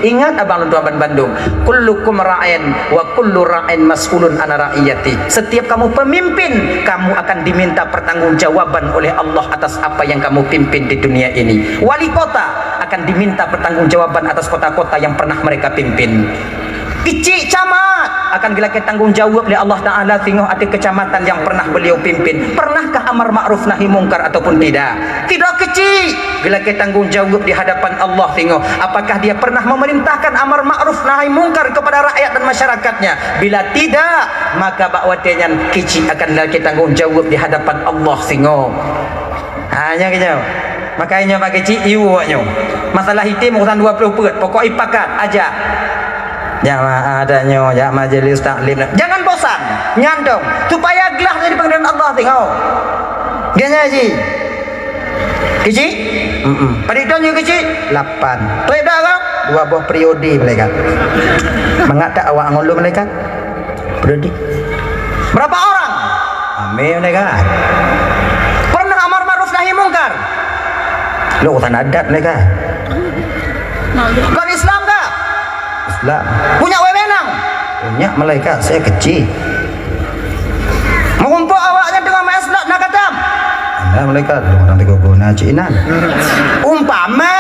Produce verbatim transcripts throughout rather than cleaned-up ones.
Ingat abang lôn tuan bandum, kullukum ra'in wa kullu ra'in mas'ulun an ra'iyati. Setiap kamu pemimpin, kamu akan diminta pertanggungjawaban oleh Allah atas apa yang kamu pimpin di dunia ini. Wali kota akan diminta pertanggungjawaban atas kota-kota yang pernah mereka pimpin. Keuchik camat akan geulakée tanggong jaweueb lé Allah Taala singoh ateueh keucamatan nyang pernah beliau pimpin. Pernahkah amar ma'ruf nahi mungkar ataupun tidak? Tidak keuchik geulakée tanggong jaweueb di hadapan Allah singoh. Apakah dia pernah memerintahkan amar ma'ruf nahi mungkar kepada rakyat dan masyarakatnya? Bila tidak, maka bak watée nyan keuchik akan geulakée tanggong jaweueb di hadapan Allah singoh. Ha, nyan keuh nyoe. Maka nyoe bak keuchik, ié awak nyoe. Masalah item urusan dua ploh peuet, pokok ipakat aja. Jamaah tanyoe, jak majlis taklim. Jangan bosan. Nyan dong, supaya glah jadi panggilan Allah tengok. Dia nyan ji. Keuchik? Mm-mm. Padit dong nyoe keuchik? Lapan. Trép dah kan? Dua boh periode malaikat. Mangat tak awak ngon lôn malaikat? Periode. Berapa orang? Ramé malaikat. Pernah amar ma'ruf nahi mungkar? Lôn urusan adat malaikat. Kon Islam kah? Islam. Punya wewenang? Punya malaikat, saya kecil. Meurumpok awaknyan teungoh main slot na katam. Ada malaikat, orang tegur guna cik inan. Umpama.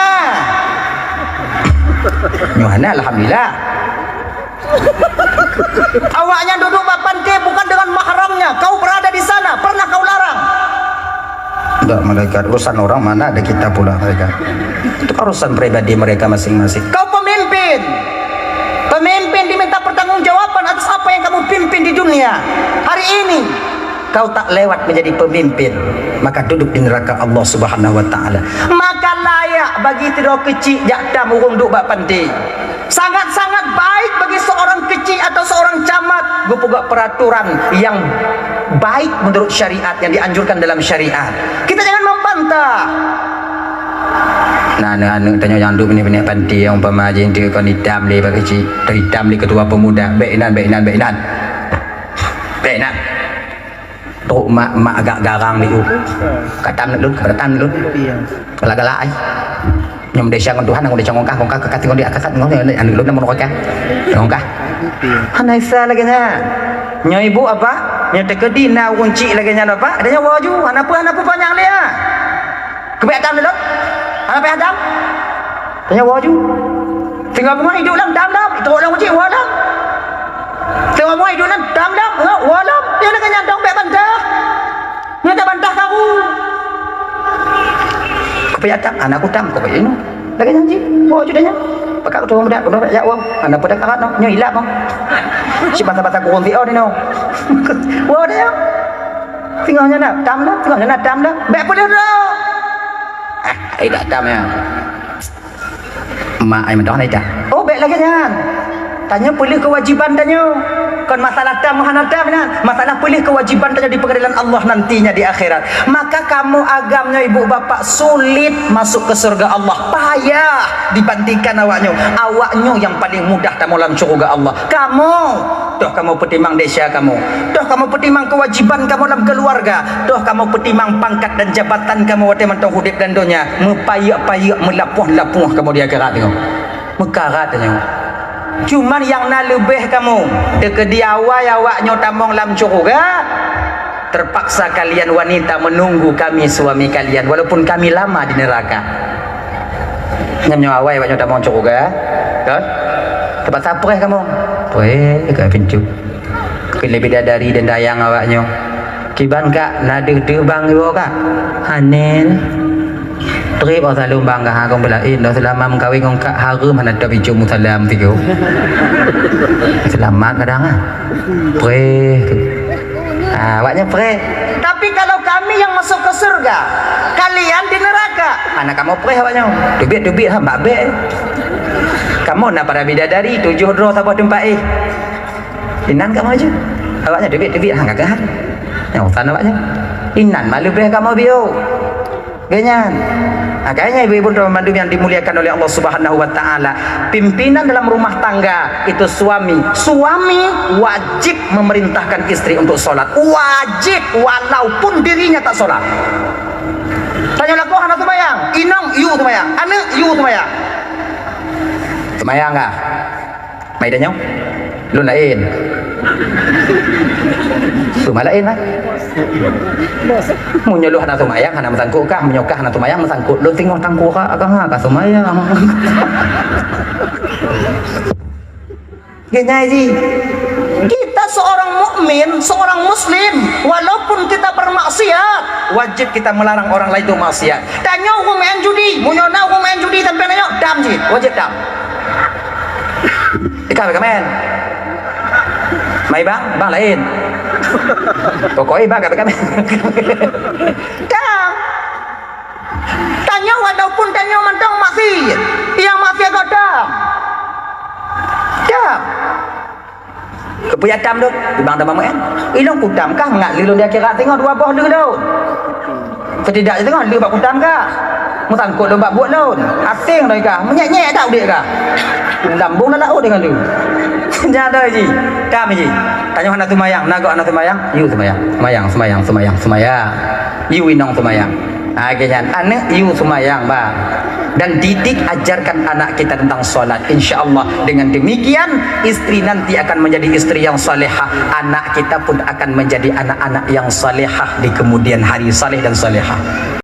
Nyoe hana, alhamdulillah. Awaknyan duduk bak pantai bukan dengan mahramnya. Kau berada di sana, pernah kau larang? Tidak, malaikat. Urusan orang mana ada kita pula, malaikat. Itu kan urusan pribadi mereka masing-masing. Kau pemimpin. Pemimpin diminta pertanggungjawaban atas apa yang kamu pimpin di dunia. Hari ini, kau tak lewat menjadi pemimpin, maka duduk di neraka Allah Subhanahu wa Taala. Maka layak bagi sidroe keuchik jak tam ureuëng duek bak pantai. Sangat-sangat baik bagi seorang keuchik atau seorang camat geupeugah peraturan yang baik menurut syariat, yang dianjurkan dalam syariat. Kita jangan membantah. Nah, aneuk-aneuk tanyoe nyang duek binéh-binéh panti, nyang umpama jih tu kon itam lé bak keuchik, atau itam lé ketua pemuda, bék inan, bék inan, bék inan. Bék inan. Trok mak, mak agak garang di u. Katam lôn, katam lôn. Galak-galak ai. Nyom desya ngon Tuhan, ngon desya ngon kah, ngon kah, kakat ngon dia, kakat ngon dia, aneuk lôn namun kah. Ngon kah. Hana isa lagée nyan. Nyoe ibu apa? Nyoe teukeudi na ureuëng chik lagée nyan apa? Ada nyoe waju, hana peue, hana peue panyang lé ah. Keubiet tam lôn? Hana payah dam? Tanya waju. Singoh beungoh iduek lam dam-dam, itu orang uji wa dam. Singoh beungoh iduek lam dam-dam, wa dam. Dia nak kenyang dong bek bantah. Nyoe tabantah karu. Keupeue jak tam? Aneuk kutam, keupeue inoe? Lagée nyan cit. Boh cudah nyan. Pakak keudroe muda, keudroe jak woe. Aneuk peue dak karat noh, nyoe ilap noh. Cit basa-basa kurong siôh inoe. Woe dah nyoe. Singoh nyan na tam dah, singoh nyan na tam dah. Bèk peuleueh droe. Ah, ai dak tam nyan. Mak ai meudoh nai dah. Oh, bèk lagée nyan. Tanyoe peuleueh keuwajiban tanyoe. Kon masalah tam hana tam nyan, masalah peuleueh keuwajiban tanyoe di peungadilan Allah nantinya di akhirat. Maka kamoe agam nyoe ibu bapak sulit masuk ke surga Allah, payah dibandingkan awak nyoe. Awak nyoe nyang paling mudah tamong lam syeuruga Allah. Kamoe, toh kamoe peutimang desya kamoe, toh kamoe peutimang keuwajiban kamoe lam keuluwarga, toh kamoe peutimang pangkat dan jabatan kamoe watée mantong udeb dan donya, meupayek-payek, meulapoh-lapoh kamoe di akhirat nyoe. Meukarat nyoe. Cuman nyang na leubeh kamoe, teukeudi awai awak nyoe tamong lam syeuruga, terpaksa kalian wanita menunggu kami suami kalian, walaupun kami lama di neraka. Nyan nyoe awai awak nyoe tamong syeuruga, kan? Terpaksa preh kamoe. Preh ka pintoe. Keuneuk bidadari dan dayang awak nyoe. Kiban kak, na deuh-deuh bang iwoe kak? Hana. Trép awak saleuem bang kak, ha, kong beulaén, dah seulama meukawen ngon kak hareuem hana teubicu musalam tigo. Seulamat kadang ah. Preh. Ah, awaknya preh. Tapi kalau kami yang masuk ke surga, kalian di neraka. Hana kamoe preh awaknya. Teubiet-teubiet ha bak bèk. Kamoe na para bidadari tujoh droe saboh teumpat eh. Inan kamoe je. Awaknya teubiet-teubiet ha gagah. Nyang usan awaknya. Inan malu beh kamoe biôh. Geuh nyan. Makanya ibu-ibu dan bandum yang dimuliakan oleh Allah Subhanahu wa taala, pimpinan dalam rumah tangga itu suami. Suami wajib memerintahkan istri untuk sholat. Wajib, walaupun dirinya tak sholat. Tanyoe lakoe hana seumayang, inong yue seumayang, aneuk yue seumayang. Seumayang kah? Mai tanyoe. Lôn laén. Cuma laén lah. Meunyoe lôn hana seumayang, hana meusangkot kah? Meunyoe kah hana seumayang, meusangkot. Lôn teungoh tangkurak kah, ka seumayang. Geunyai jih. Kita seorang mukmin, seorang muslim, walaupun kita bermaksiat, wajib kita melarang orang lain untuk maksiat. Tanyoe ureueng main judi, meunyoe na ureueng main judi sampai tanyoe, dam jih, wajib dam. Ikan bagaimana? Mai bang, bang lain. Pokoknya bang kata kami. Dam. Tanyoe walaupun tanyoe mantong maksiat, nyang maksiat kok dam. Dam. Keupeue dam tu? Ibang teuma meu'en. Ilong kutam kah mangat lé lôn di akhirat singoh dua boh lé lôn. Setidak singoh lé bak kutam kah. Meusangkot lôn bak buet lôn. Asing lôn kah. Menyek-nyek tak udép kah. Lambung lam laôt dengan lôn. Nyata jih. Dam jih. Tanyoe hana seumayang, na goe hana seumayang. Yue seumayang. Seumayang, seumayang, seumayang, seumayang. Yue inong seumayang. Ha, geuhnyan, aneuk yue seumayang, bah. Dan didik, ajarkan anak kita tentang salat. Insya Allah, dengan demikian, istri nanti akan menjadi istri yang salehah. Anak kita pun akan menjadi anak-anak yang salehah di kemudian hari, saleh dan salehah.